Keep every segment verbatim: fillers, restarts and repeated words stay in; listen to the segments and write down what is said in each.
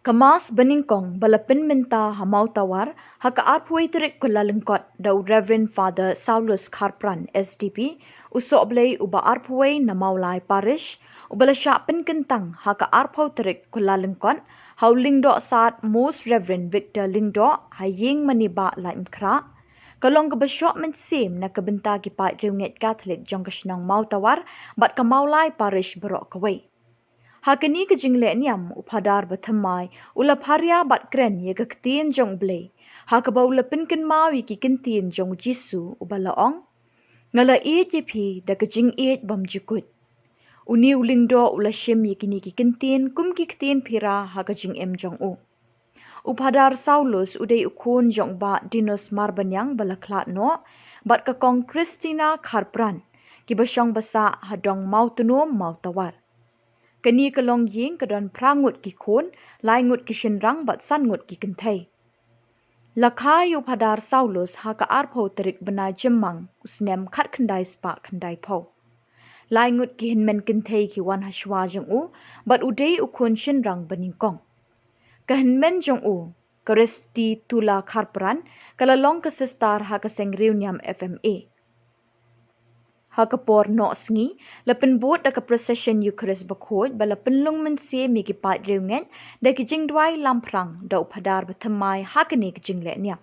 Ka Mass banyngkong ba la pynmynta ha Mawtawar ha ka arphew tarik Kyllalyngkot da u Reverend Father Saulus Kharpran, S D P, u sohblei uba arphew na Mawlai Parish, uba la shah pynkyntang ha ka arphew tarik Kyllalyngkot ha u Lyngdoh Sad Most Reverend Victor Lyngdoh ha ïing mane Bah Laitumkhrah, ka long kaba shoh mynsiem na ka bynta ki paid riewngeit Katholik jong ka shnong Mawtawar bad ka Mawlai Parish baroh kawei. Ha kane ka jingleh niam, u Phadar Bathymmai u la pharia bad kren ïa ka ktien jong U Blei, ha kaba u la pynkynmaw ïa ki kyntien jong U Jisu uba la ong: "Nga la ïeit ïa phi da ka jingïeit bym jukut." Une u Lyngdoh u la shim ïa kine ki kyntien kum ki ktien phira ha ka jingim jong u. U Phadar Saulus u dei u khun jong u Bah Dinos Marbaniang ba la khlad noh bad ka Kong Christina Kharpran, kiba shong ba sah ha dong Mawtnom, Mawtawar. Kane ka longïing ka don phra ngut ki khun, lai ngut ki shynrang bad san ngut ki kynthei. La kha ïa u Phadar Saulus ha ka arphew tarik bnai Jymmang u snem khatkhyndai spah khyndaiphew. Lai ngut ki hynmen kynthei ki wan ha shuwa jong u, bad u dei u khun shynrang banyngkong. Ka hynmen jong u, ka Resti Tula Kharpran, ka la long ka sister ha ka seng riewniam F M A. Ha ka por noh sngi, la pynbud da ka procession Eucharist bakhuid ba la pynlong mynsiem ïa ki paid riewngeit da ki jingduwai lamphrang da u Phadar Bathymmai ha kane ka jingleh niam.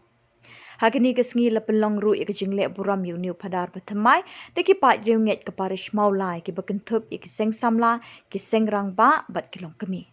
Ha kane ka sngi la pynlong ruh ïa ka jingleh burom ïa une u Phadar Bathymmai da ki paid riewngeit ka Parish Mawlai kiba kynthup ïa ki seng samla, ki seng rangbah bad ki longkmie.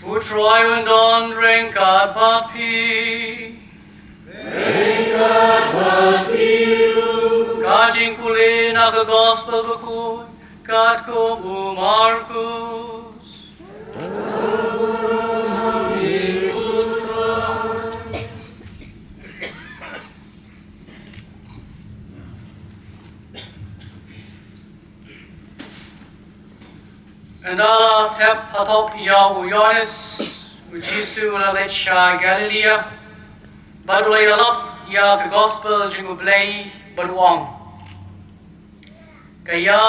U Trai un don ryngkat bad phi. Ryngkat bad phi ruh. Ka jingpule na ka Gospel bakhuid katkum u Markus. Ynda la thep ha top ïa u Ïoannis, u Jisu u la leit sha Galilaia, bad u la ïalap ïa ka Gospel jong U Blei bad u ong: Ka ïa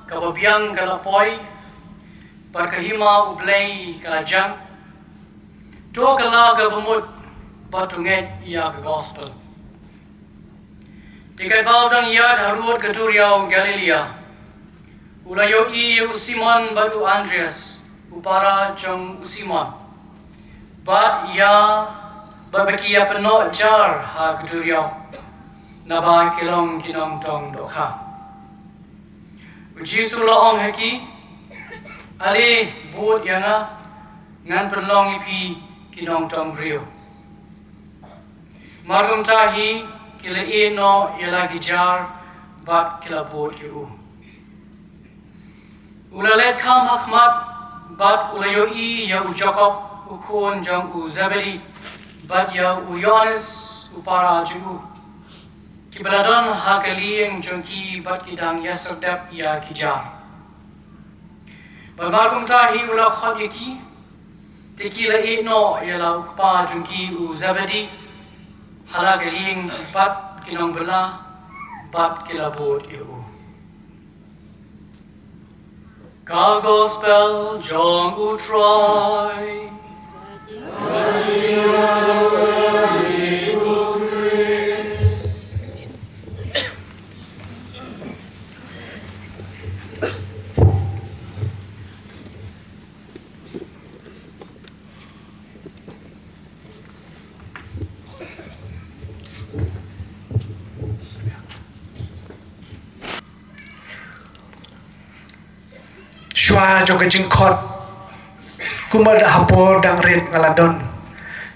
kaba biang ka la poi, bad ka hima U Blei ka la jang. To kylla kaba mut bad to ngeit ïa ka Gospel. Ïa katba u dang ïaid harud ka duriaw Galilaïa, u la ïohi ïa u Simon bad u Andreas, u para jong u Simon, bad ïa, bad ba ki ïa pynnoh jar ha ka duriaw, naba ki long ki nongtong dohkha. U Jisu u la ong ha ki, Ale, bud ïa nga, ngan pynlong ïa phi ki nongtong briew. Mar kumta hi, ki la ïeh noh ïa la ki jar, bad ki la bud ïa u. U la leit kham ha khmat, bad u la ïohi ïa u Jakob, u khun jong u Zebedi, bad ïa u Ïoannis, u para jong u, kiba la don ha ka lieng jong ki bad ki dang ïasyrdoh ïa ki jar. Bad mar kumta hi u la khot ïa ki, te ki la ïeh noh ïa la u kpa jong ki u Zebedi ha la ka lieng bad ki nongbylla, bad ki la bud ïa u. Ka Gospel jong U Trai. Shuwa jong ka jingkhot, kumba da ha por dang rit nga la don,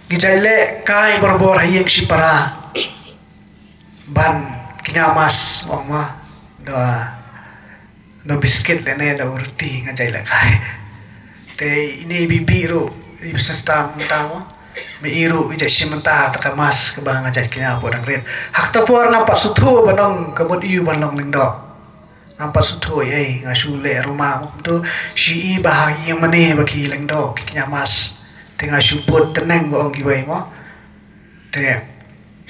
ngi jait leh kai barabor ha ïing shipara ban kñia mass, ong ma, da da biskit lane da u roti nga jait leh kai. Te ine i Bibi ruh i ba sngewthuh mynta mo, me i ruh i jait shim mynta ta ka mass kaba nga jait kñia por dang rit. Ha kata por ngam pat sngewthuh ba nong ka mut ïu ban long lyngdoh. Ngam pat sngewthuh ei, nga shu leh ruma mo kumto, shi i ba ha ïing mane ba ki lyngdoh ki kñia mass. Te nga shu put tneng ba ong kiwei mo. Te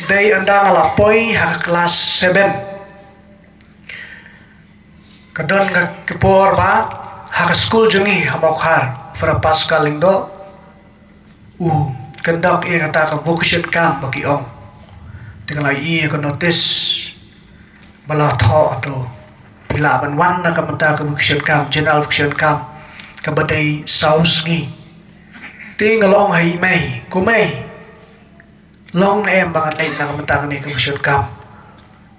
dei ynda nga la poi ha ka klas seven, ka don ka, ka por ba ha ka skul jong ngi ha Mawkhar, Father Pascal Lyngdoh u conduct ïa kata ka vocation camp ba ki ong. Te nga la ïohi ïa ka notice ba la thoh, to phi lah ban wan na ka bynta ka vocation camp, general vocation camp, kaba dei saw sngi. Te nga la ong ha i mei, ko mei, long ne em ba ngan leit na ka bynta kane ka vocation camp?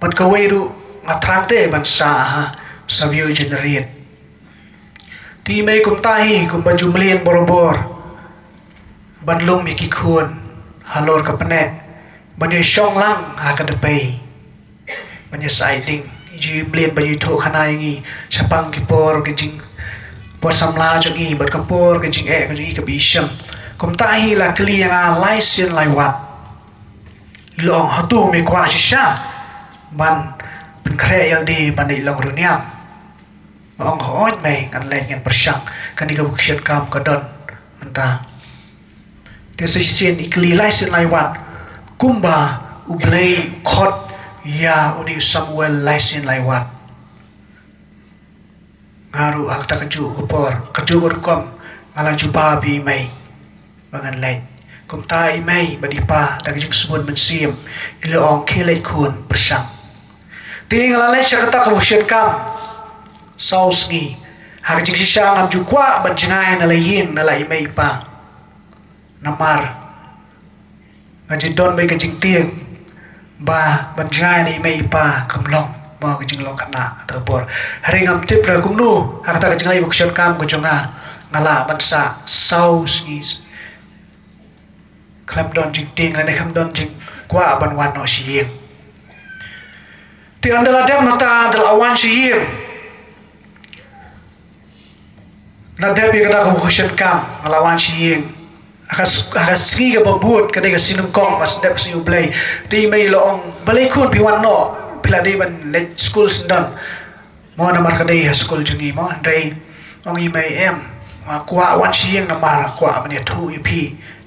Bad kawei ruh nga thrang te ban sah ha Savio Generate. Te i mei kumta hi kumba ju mlien barabor ban lum ïa ki khun halor ka pneh ban ïa shong lang ha ka dpei ban ïa sah ïa ding. Ju mlien ban ïa thoh khana ïa ngi shaphang ki por ka jing, por samla jong ngi bad ka por ka jingeh ka jong ngi kaba i shem. Kumta hi la kylli ïa nga lai sien lai wat. I la ong, hato me kwah shisha ban pynkhreh ïalade ban leit long riewniam? Nga ong, hooid mei, ngan leit, ngan pyrshang. Kane ka vocation camp ka don mynta. Te sa shisien i kylli lai sien lai wat kumba U Blei u khot ïa une u Samuel lai sien lai wat. Nga ruh ha kata kajuh ka por, kajuh ka rukom, nga la jubab ïa i mei ba ngan leit. Kumta i mei bad i pa da ka jingsbun mynsiem ki la ong, khie leit khun, pyrshang. Te nga la leit sha kata ka vocation camp saw sngi. Ha ka jingshisha ngam ju kwah ban jngai na la ïing na la i mei i pa. Namar nga ju don beit ka jingtieng ba ban jngai na i mei i pa kam long mo ka jinglong khynnah ha kata ka por. Hynrei ngam tip re kumno ha kata ka jingleit vocation camp ka jong nga, nga lah ban sah saw sngi khlem don jingtieng lane khlem don jingkwah ban wan noh sha ïing. Te ynda la dep mynta, ynda la wan sha ïing, la dep ïa kata ka vocation camp, nga la wan sha ïing. Ha ka s-, ha ka sngi kaba bud, ka dei ka sngi nyngkong ba sdep ka sngi U Blei. Te i mei i la ong, balei khun phi wan noh, phi la dei ban leit skul syndon mo, namar ka dei ha skul jong ngi mo. Hynrei ong i mei, em, nga kwah wan sha ïing namar nga kwah ban ïathuh ïa phi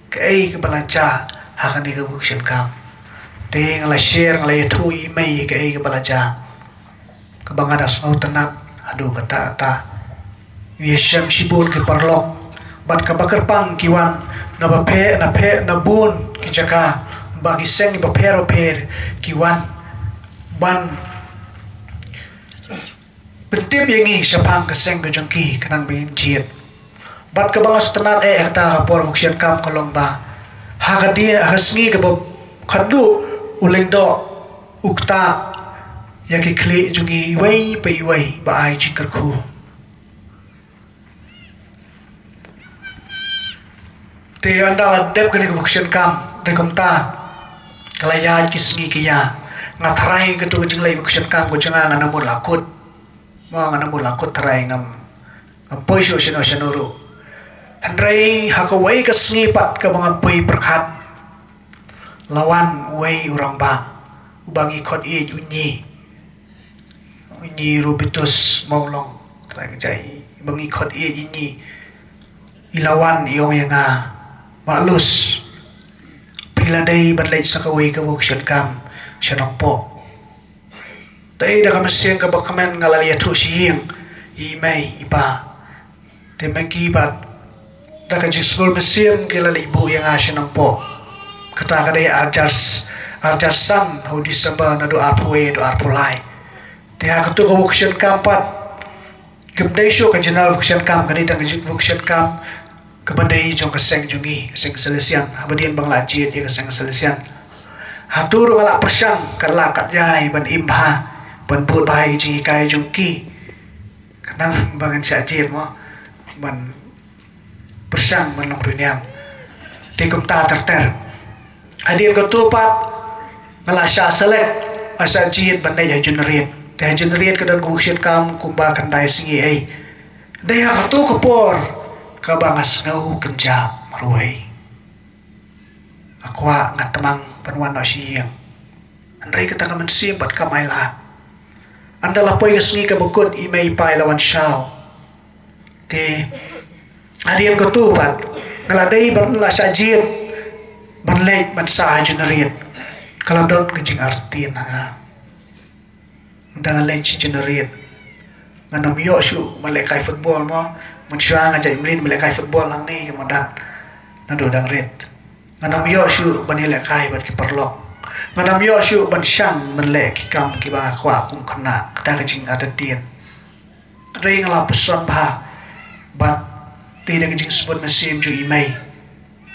kaei kaba la jia ha kane ka vocation camp. Te nga la share, nga la ïathuh ïa i mei kaei kaba la jia, kaba nga da sngewtynnat haduh katta katta. Ngi ïashem shibun ki paralok bad kaba kyrpang ki wan na bapher, na pher, na bun ki jaka, ba ki seng bapher bapher ki wan Ban pyntip ïa ngi shaphang ka seng ka jong ki, khnang ba ngin jied. Bad kaba nga sngewtynnat eh ha kata ka por vocation camp ka long ba ha ka die, ha ka sngi kaba khatduh, u lyngdoh u ktah ïa ki khlieh jong ngi iwei pa iwei ba ai jingkyrkhu. Te ynda la dep kane ka vocation camp, te kumta ka la ïaid ki sngi ki ïa. Nga tharai katu ka jingleit vocation camp ka jong nga, nga nang mut la kut. Mo, nga nang mut la kut tharai, ngam, ngam poi shuh shano shano ruh. Hynrei ha kawei ka sngi pat kaba ngam poi pyrkhat, la wan uwei u rangbah uba ngi khot ïeit u Nyi, u Nyi Rubitus Mawlong. Trai ka jai, uba ngi khot ïeit u Nyi, i la wan i ong ïa nga, "Bah Lus, phi la dei ban leit sa kawei ka vocation camp sha Nongpoh." Te da ka mynsiem kaba kmen nga la ïathuh sha ïing, i mei i pa. Te ma ki pat da ka jingsngewsih mynsiem ki la leit buh ïa nga sha Nongpoh. Kata ka dei arjar, arjar san ha u December naduh arphew wei haduh arphew lai. Te ha katu ka vocation camp pat, kam dei shuh ka general vocation camp, ka dei tang ka jing vocation camp kaba dei jong ka seng jong ngi, ka seng Salesian. Haba dien ba nga la jied ïa ka seng Salesian, hatu ruh nga la pyrshang katba lah katba ban im bha, ban bud bha ïa ka jinghikai jong ki. Khnang ba ngan shah jied mo, ban pyrshang ban long riewniam. Te kumta ter ter. Hadien katu pat nga la shah select, nga shah jied ban leit ha Jaiñtia. Te ha Jaiñtia ka don ka vocation camp kumba khyndai sngi ei. Dei ha katu ka por kaba nga sngew kynjah marwei. Nga kwah, nga tmang ban wan noh sha ïing. Hynrei kata ka mynsiem pat kam ailad. Ynda la poi ka sngi kaba kut, i mei i pa i la wan shaw. Te hadien katu pat nga la dei ban la shah jied ban leit ban sah ha Jaiñtia. Ka la don ka jingartatien ha nga. Ynda nga leit sha Jaiñtia, ngan ym ïoh shuh ban lehkai football mo. Mynshuwa nga jait mlien ban lehkai football hangne ha madan naduh dang rit. Ngan ym ïoh shuh ban ïalehkai bad ki paralok. Ngan ym ïoh shuh ban shang ban leh ki kam kiba nga kwah kum khynnah, kata ka jingartatien. Hynrei nga la puson bha bad te da ka jingsbun mynsiem jong i mei,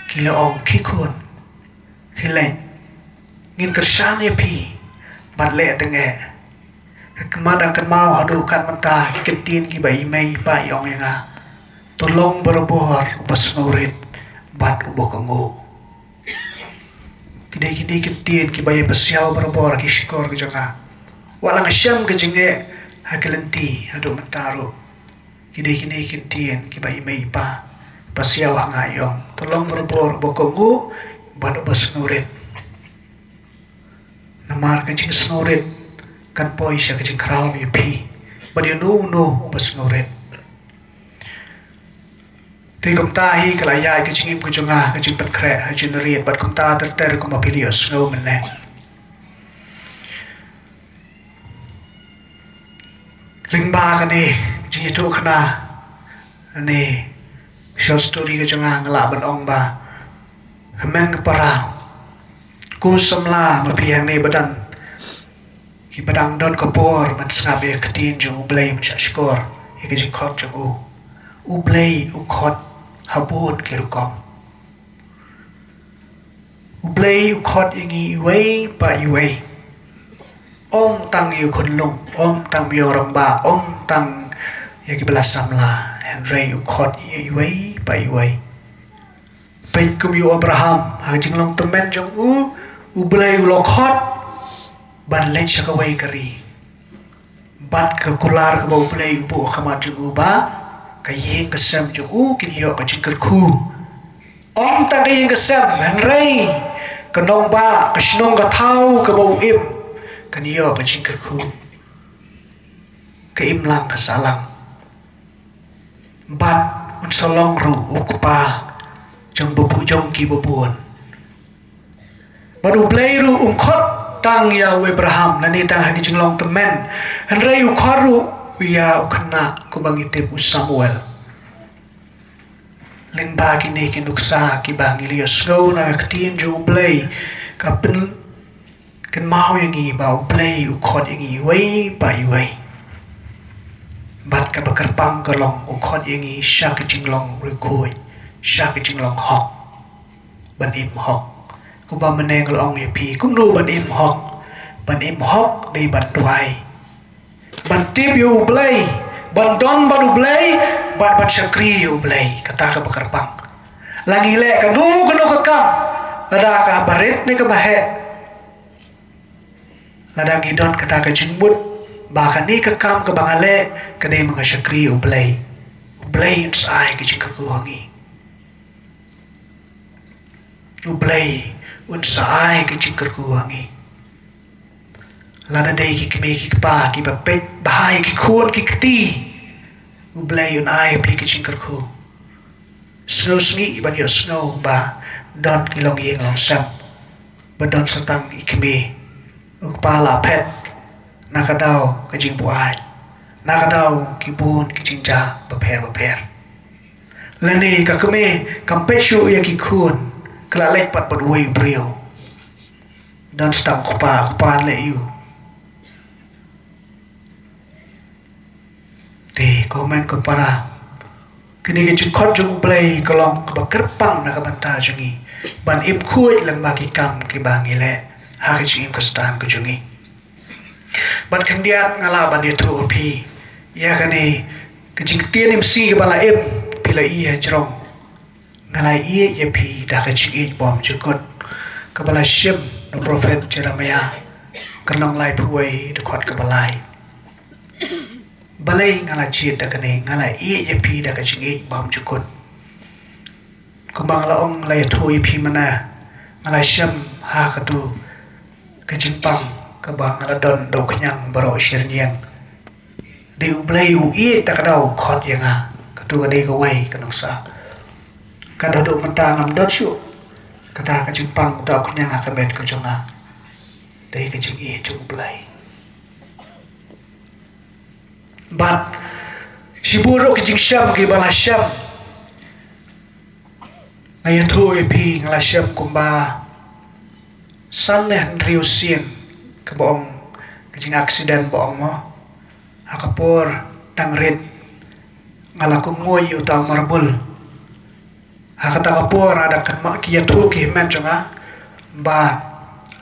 ki la ong, "Khie khun, khie leit, ngin kyrshan ïa phi bad leh tyngeh." Ka khmat dang kynmaw haduh kat mynta ki kyntien kiba i mei i pa i ong ïa nga, "To long barabor uba sngewrit bad uba kohnguh." Ki dei kine ki kyntien kiba ïa pasiaw barabor ha ki shkor ki jong nga. Wat la nga shem ka jingeh ha ki lynti haduh mynta ruh, ki dei kine ki kyntien kiba i mei i pa i pasiaw ha nga, i ong, "To long barabor uba kohnguh bad uba sngewrit. Namar ka jingsngewrit kan poi sha ka jingkhraw ïa phi bad ïa uno uno uba sngewrit." Te kumta hi ka la ïaid ka jingim ka jong nga, ka jingpynkhreh ha Jaiñtia, bad kumta ter ter kumba phi la ïohsngew mynne. Lyngba kane ka jingïathuhkhana, kane ka short story ka jong nga, nga lah ban ong ba kmen ka para, ko samla, ma phi hangne ba don kiba dang don ka por ban sngap ïa ka ktien jong U Blei, ban shahshkor ïa ka jingkhot jong u. U Blei u khot ha bun ki rukom. U Blei u khot ïa ngi iwei pa iwei. Ym tang ïa u khunlung, ym tang ïa u rangbah, ym tang ïa kiba la samla, hynrei u khot ïa iwei pa iwei. Peit kum ïa u Abraham, ha ka jinglong tymmen jong u, U Blei u la khot ban leit sha kawei ka ri. Bad ka kular kaba U Blei u buh ha khmat jong u ba ka ïing ka sem jong u kin ïoh ka jingkyrkhu. Ym tang ka ïing ka sem, hynrei ka nongbah, ka shnong ka thaw kaba u im, kan ïoh ka jingkyrkhu. Ka imlang ka sahlang. Bad un sa long ruh u kpa jong ba bun, jong kiba bun. Bad U Blei ruh um khot tang ïa u Abraham lane tang ha ki jinglong tymmen, hynrei u khot ruh ïa u khynnah kumba ngi tip, u Samuel. Lyngba kine ki nuksa kiba ngi la ïohsngew na ka ktien jong U Blei, ka pyn, Kynmaw ïa ngi ba U Blei u khot ïa ngi iwei pa iwei. Bad kaba kyrpang ka long u khot ïa ngi sha ka jinglong riewkhuid, sha ka jinglong hok. Ban im hok. Kumba mynne nga la ong ïa phi, kumno ban im hok? Ban im hok dei ban duwai. Ban tip ïa U Blei, ban don bad U Blei, bad ban shakri ïa U Blei, kata kaba kyrpang. La ngi leh kano kano ka kam, lada kaba rit ne kaba heh, lada ngi don kata ka jingmut ba kane ka kam kaba nga leh ka dei ba nga shakri ïa U Blei, U Blei un sa ai ka jingkyrkhu ha ngi. U Blei un sa ai ka jingkyrkhu ha ngi. Lada dei ki kmie ki kpa kiba peit bha ïa ki khun ki kti, U Blei un ai phi ka jingkyrkhu. Sngewsih ban ïohsngew ba don ki longïing longsem ba don sa tang i kmie, u kpa la phet na ka daw ka jingbuaid, na ka daw ki bun ki jingjia bapher bapher. Lane ka kmie kam peit shuh ïa ki khun, ka la leit pat bad uwei u briew. Don sa tang u kpa, u kpa leh ïa u. Te ko hynmen ko para, kane ka jingkhot jong U Blei ka long kaba kyrpang na ka bynta jong ngi ban im khuid lyngba ki kam kiba ngi leh ha ka jingim Khristan ka jong ngi. Bad khyndiat nga lah ban ïathuh ha phi ïa kane ka jingktien im sngi kaba la im, phi la ïohi hajrong. Nga la ïeit ïa phi da ka jingïeit bymjukut, kaba la shim na u prophet Jeremiah, ka lynnong laiphew wei, dkhot kaba lai. Balei nga la jied da kane, nga la ïeit ïa phi da ka jingïeit bymjukut. Kumba nga la ong, la ïathuh ïa phi mynne, nga la shem ha katu ka jingpang kaba nga la don da u khñiang baroh shi rynïeng. Dei U Blei u ïeit da ka daw u khot ïa nga. Katu ka dei kawei ka nuksa. Ka dei haduh mynta ngam don shuh kata ka jingpang da u khñiang ha ka met ka jong nga. Dei ka jingïeit jong U Blei. Bad shibun ruh ki jingshem kiba la shem. Nga ïathuh ïa phi, nga la shem kumba san ne hynriew sien kaba ong, ka jingaccident ba ong mo. Ha ka por dang rit nga la kumngoi ïa uta u marbul. Ha kata ka por nga dang kynmaw, ki ïathuh ki hynmen jong nga ba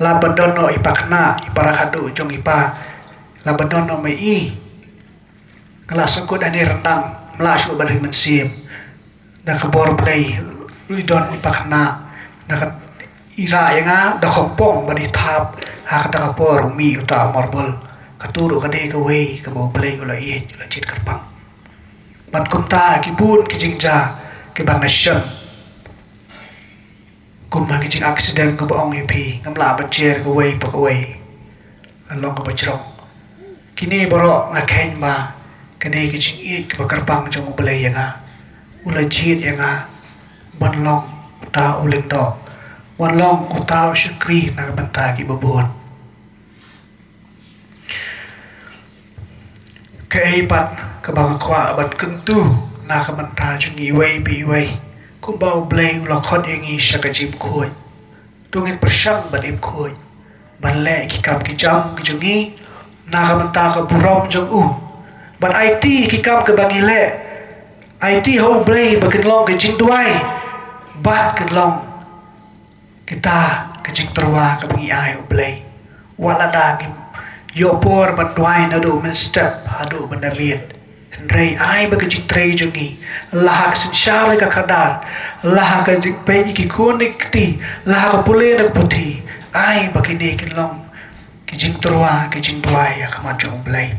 la ba don noh i pakhynnah, i para khadduh jong i pa, la ba don noh ma i. Nga la sngewkut hynne ryndang, ym lah shuh ban ri mynsiem. Da ka bor Blei, ruh i don i pakhynnah, da ka, i rah ïa nga da khongpong bad i thap, ha kata ka por u mih uta u marbul. Katu ruh ka dei kawei kaba U Blei u la ïeit, u la jied kyrpang. Bad kumta ki bun ki jingjia kiba nga shem. Kum ha ki jingaccident kaba ong ïa phi, ngam lah ban jer kawei pa kawei. Ka long kaba jrong. Kine baroh nga kheiñ ba ka dei ka jingïeit kaba kyrpang jong U Blei ïa nga. U la jied ïa nga ban long uta u lyngdoh, ban long uta u shakri na ka bynta kiba bun. Kaei pat kaba nga kwah ban kyntu na ka bynta jong ngi iwei pa iwei, kumba U Blei u la khot ïa ngi sha ka jingim khuid. To ngin pyrshang ban im khuid, ban leh ki kam ki jam ki jong ngi na ka bynta ka burom jong u. Ban aiti ki kam kiba ngi leh, aiti ha U Blei ba kin long ka jingduwai bad kin long kita ka jingtyrwa kaba ngi ai U Blei. Wat lada ngim ïoh por ban duwai naduh mynstep haduh mynmiet, hynrei ai ba ka jingtrei jong ngi, la ha ka synshar ka khadar, la ha ka jingpeit ïa ki khun ki kti, la ha ka pule na ka puthi, ai ba kine kin long ki jingtyrwa, ki jingduwai ha khmat jong U Blei.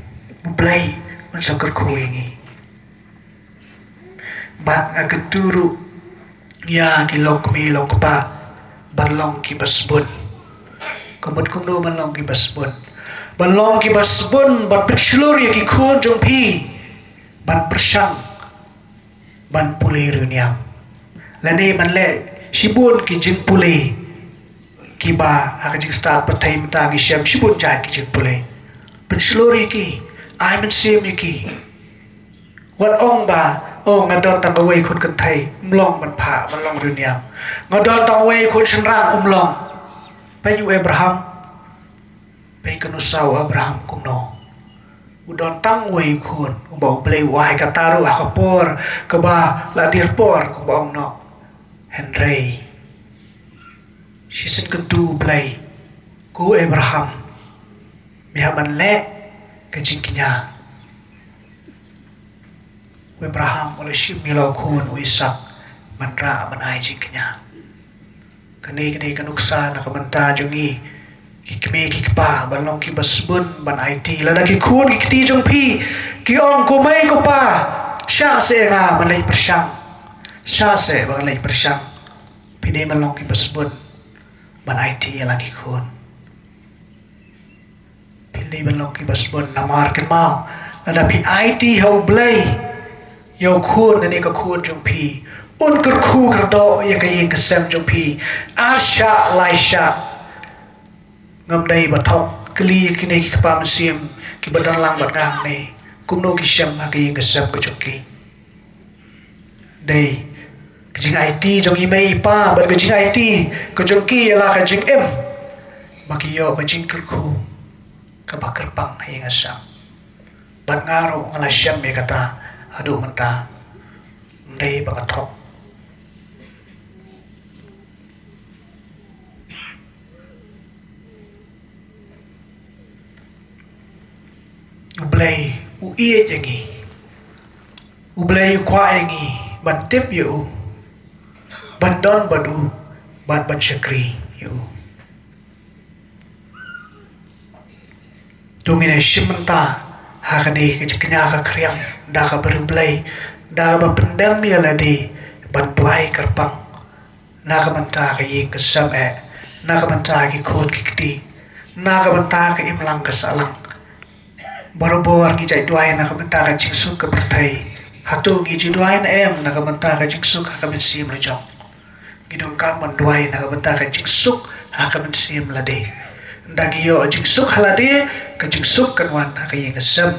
U Blei un sa kyrkhu ïa ngi. Bad nga kyntu ruh ïa ki longkmie longkpa ban long kiba sbun. Ka mut kumno ban long kiba sbun? Ban long kiba sbun, ban pynshlur ïa ki khun jong phi ban pyrshang ban pule riewniam, lane ban leh shibun ki jingpule kiba ha ka jingstad pyrthei mynta ngi shem shibun jait ki jingpule. Pynshlur ïa ki, ai mynsiem ïa ki. Wat ong ba, oh, nga don tang kawei khun kynthei, ym long ban phah ban long riewniam. Nga don tang kawei khun shynrang, ym long. Peit u Abraham, Peit ka nuksa u Abraham kumno. U don tang uwei u khun, uba U Blei u ai kata ruh ha ka por kaba la dier por, kumba ong noh. Hynrei shisien kyntu U Blei, ko Abraham, me hap ban leh ka jingkñia. U Abraham u la shim ïa la u khun u Isak ban rah ban ai jingkñia. Kane ka dei ka nuksa na ka bynta jong ngi ki kmie ki kpa ban long kiba sbun ban aiti. Lada ki khun ki kti jong phi ki ong, "Ko mei ko pa, shah seh nga ban leit pyrshang, shah seh ban leit pyrshang," phi dei ban long kiba sbun ban aiti ïa la ki khun. Phi dei ban long kiba sbun namar kynmaw, lada phi aiti ha U Blei ïa u khun, lane ka khun jong phi, un kyrkhu kyrdoh ïa ka ïing ka sem jong phi ar shah lai shah. Ngam dei ba thok kylli ïa kine ki kpa mynsiem kiba don lang bad nga hangne, kumno ki shem ha ka ïing ka sem ka jong ki. Dei ka jingaiti jong i mei i pa bad ka jingaiti ka jong ki ïa la ka jingim, ba ki ïoh ka jingkyrkhu kaba kyrpang ha ïing ha sem. Bad nga ruh nga la shem ïa kata haduh mynta. Ym dei ba nga thok. U Blei u ïeit ïa ngi. U Blei u kwah ïa ngi ban tip ïa u, ban don bad u, bad ban shakri ïa u. To ngin ïa shim bynta ha kane ka jingkñia ka khriam da kaba riewblei, da kaba pyndem ïa lade ban duwai kyrpang na ka bynta ka ïing ka sem eh, na ka bynta ki khun ki kti, na ka bynta ka imlang ka sahlang. Barabor ngi jait duwai na ka bynta ka jingsuk ka pyrthei. Hato ngi ju duwai ne em na ka bynta ka jingsuk ha ka mynsiem la jong? Ngi donkam ban duwai na ka bynta ka jingsuk ha ka mynsiem lade. Ynda ngi ïoh jingsuk ha lade, ka jingsuk kan wan ha ka ïing ka sem,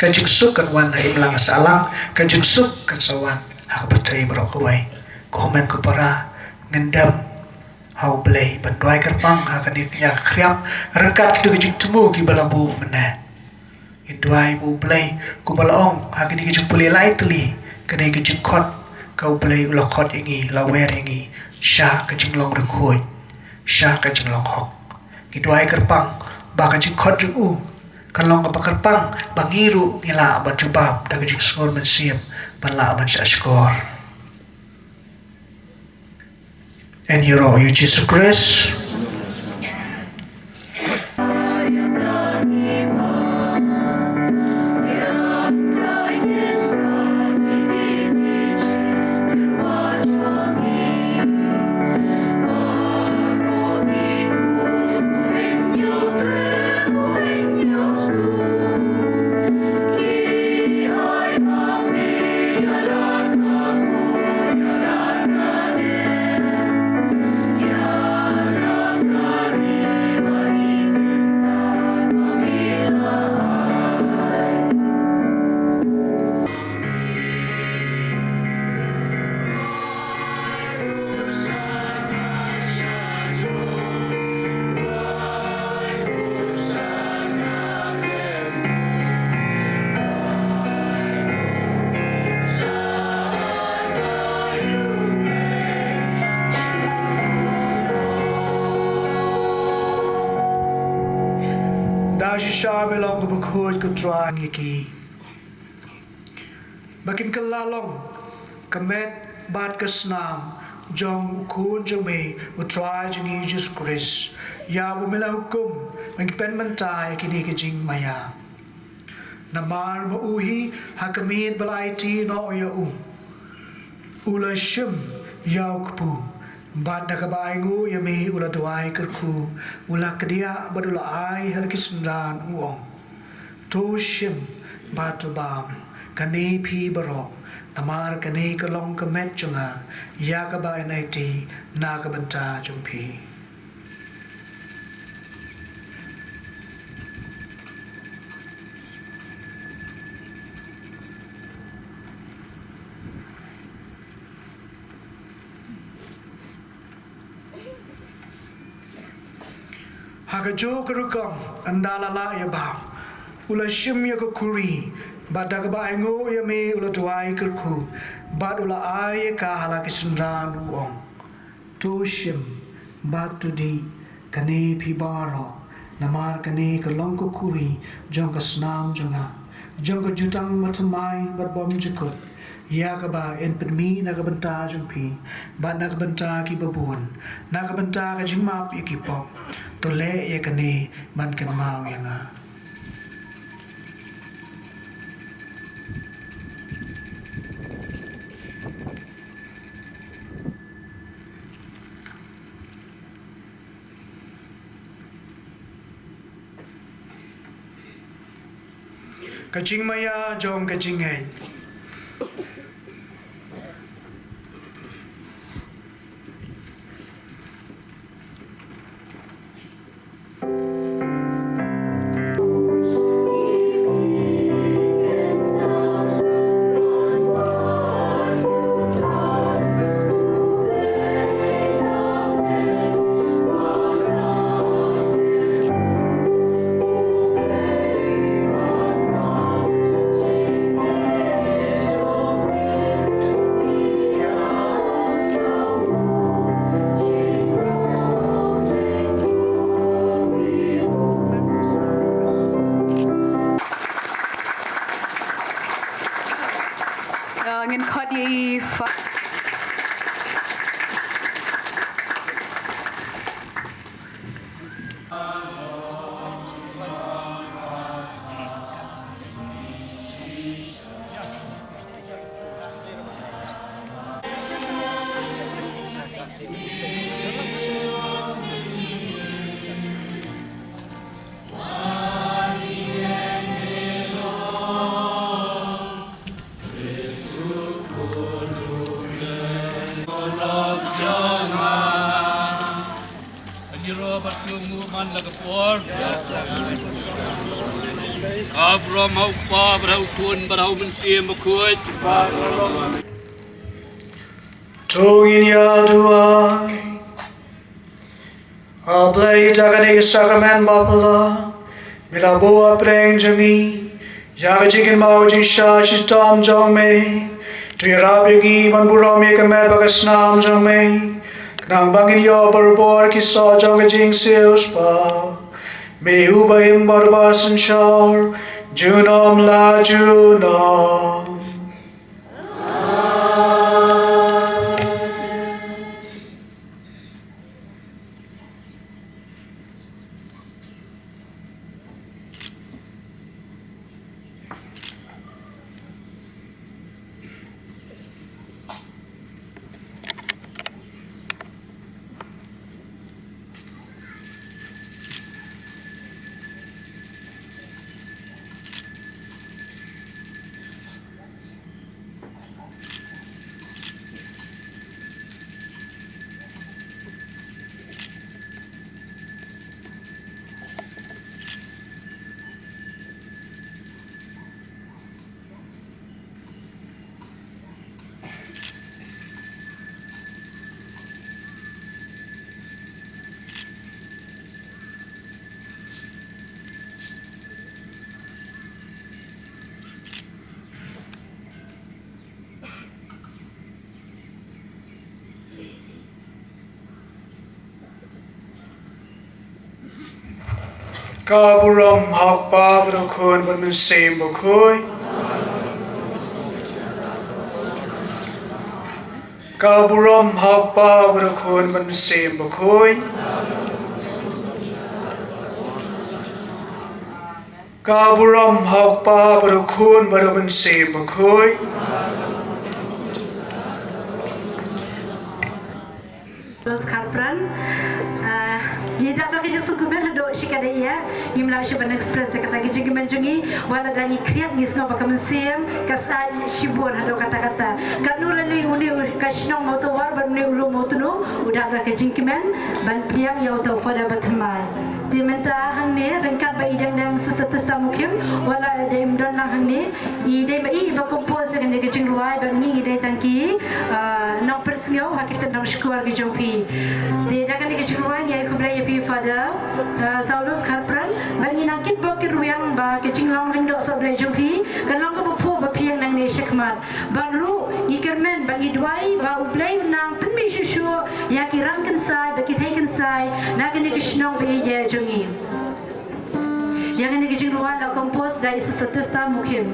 ka jingsuk kan wan ha imlang sahlang, ka jingsuk kan sa wan ha ka pyrthei baroh kawei. Ko hynmen ko para, ngin dem ha U Blei ban duwai kyrpang ha kane ka khriam ryngkat kito ki jingthmu kiba la buh mynne. Ngin duwai ba U Blei, kumba la ong ha kane ka jingpule lai tylli, kane ka jingkhot ka U Blei u la khot ïa ngi, la wer ïa ngi sha ka jinglong riewkhuid, sha ka jinglong hok. Ngi duwai kyrpang ba ka jingkhot jong u kan long kaba kyrpang, ba ngi ruh ngi lah ban jubab da ka jingsngew mynsiem, ban lah ban shahshkor. Ïaroh ïa u Jisu Khrist. Da shisha me long kaba khuid, ko Trai, ïa ki, ba kin kylla long ka met bad ka snam jong u Khun jong me, u Trai jong ngi Jisu Khrist, ïa uba me la hukum ban pynbynta ïa kine ki jingmaïa. Namar ma u hi, ha ka miet ba la aiti noh ïa u, u la shim ïa u kpu, bad da kaba ainguh ïa me u la duwai kyrkhu, u la kdiah bad u la ai ha la ki synran, u ong: To shim bad to bam, kane phi baroh, namar kane ka long ka met jong nga, ïa kaba yn aiti na ka bynta jong phi. Ha kajuh ka rukom, ynda la lah ïa bam, u la shim ïa ka khuri, bad da kaba ainguh ïa me u la duwai kyrkhu, bad u la ai ïa ka ha la ki synran, u ong: To shim bad to dih kane phi baroh, namar kane ka long ka khuri jong ka snam jong nga, jong ka jutang bathymmai bad bymjukut, ïa kaba yn pynmih na ka bynta jong phi bad na ka bynta kiba bun, na ka bynta ka jingmap ïa ki pop. To leh ïa kane ban kynmaw ïa nga. Ka jingmaïa jong ka jingngeit. Ngin khot ïa i fa- Ka burom ha u Kpa bad ha u Khun bad ha u Mynsiem Bakhuid. To ngin ïa duwai. A Blei, da kane ka sakramen bapla me la buh ha pdeng jong ngi ïa ka jingkynmaw jingshah shitom jong me. To ïarap ïa ngi ban burom ïa ka met bad ka snam jong me, khnang ba ngin ïoh barabor ki soh jong ka jingsiewspah. Me uba im bad uba synshar, junom la junom. Ka burom ha u Kpa bad u Khun bad u Mynsiem Bakhuid. Ka burom ha u Kpa bad u Khun bad u Mynsiem Bakhuid. Ka burom ha u Kpa bad u Khun bad u Mynsiem Bakhuid. Rose Kharpran. Ah, ngi dap da ka jingsngewkmen haduh shi katdei ïa. Ngim lah shuh ban express ïa kata ka jingkmen jong ngi. Wat la da ngi khriat ngi sngew ba ka mynsiem ka sah shibun haduh katta katta. Katno lei lei une u ka shnong Mawtawar bad une u lum Mawtano u dap da ka jingkmen ban pdiang ïa uta u Father bathymmai. Te mynta hangne ryngkat bad i dang dang Sister Testa Mukhim, wat la dei ym don lang hangne, i dei ma i ba compose ïa kane ka jingrwai, bad ngi ngi dei tang ki, ah, nongpynsngew ha ki tnat nongshukor ki jong phi. Te da kane ka jingrwai ngi ai khublei ïa phi Father, ah, Saulus Kharpran, bad ngi nang kitbok kitrwiang ba ka jinglong lyngdoh sohblei jong phi kan long kaba phuh ba phiang nangne shakhmat. Bad ruh ngi kyrmen bad ngi duwai ba U Blei un nang pynmih shuh shuh ïa ki rang kynsai bad ki thei kynsai na kane ka shnong ba ïeit jong ngi. Ïa kane ka jingrwai la compose da i Sister Testa Mukhim.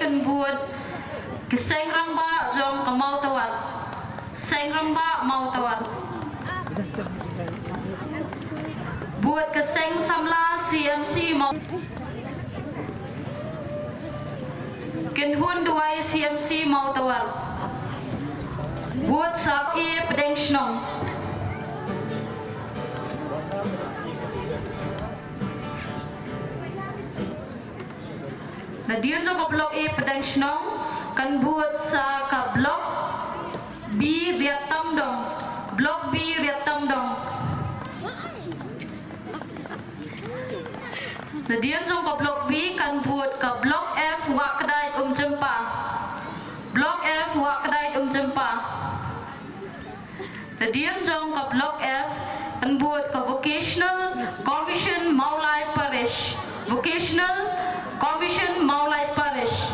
Kan bud ka seng rangbah jong ka Mawtawar. Seng rangbah Mawtawar. Bud ka seng samla C M C Maw-, Kynhun Duwai C M C Mawtawar. Bud sa ka E Pdeng Shnong. Nadien jong ka Block A Pdeng Shnong kan bud sa ka Block B Riat Tamdong. Block B Riat Tamdong. Nadien jong ka Block B kan bud ka Block F Wahkdait Umjympa. Block F Wahkdait Umjympa. Nadien jong ka Block F kan bud ka Vocational Commission Mawlai Parish. Vocational Commission Mawlai Parish.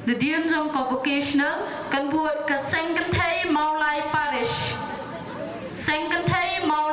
Nadien jong ka Vocational kan bud ka Seng Kynthei Mawlai Parish. Seng Kynthei Mawlai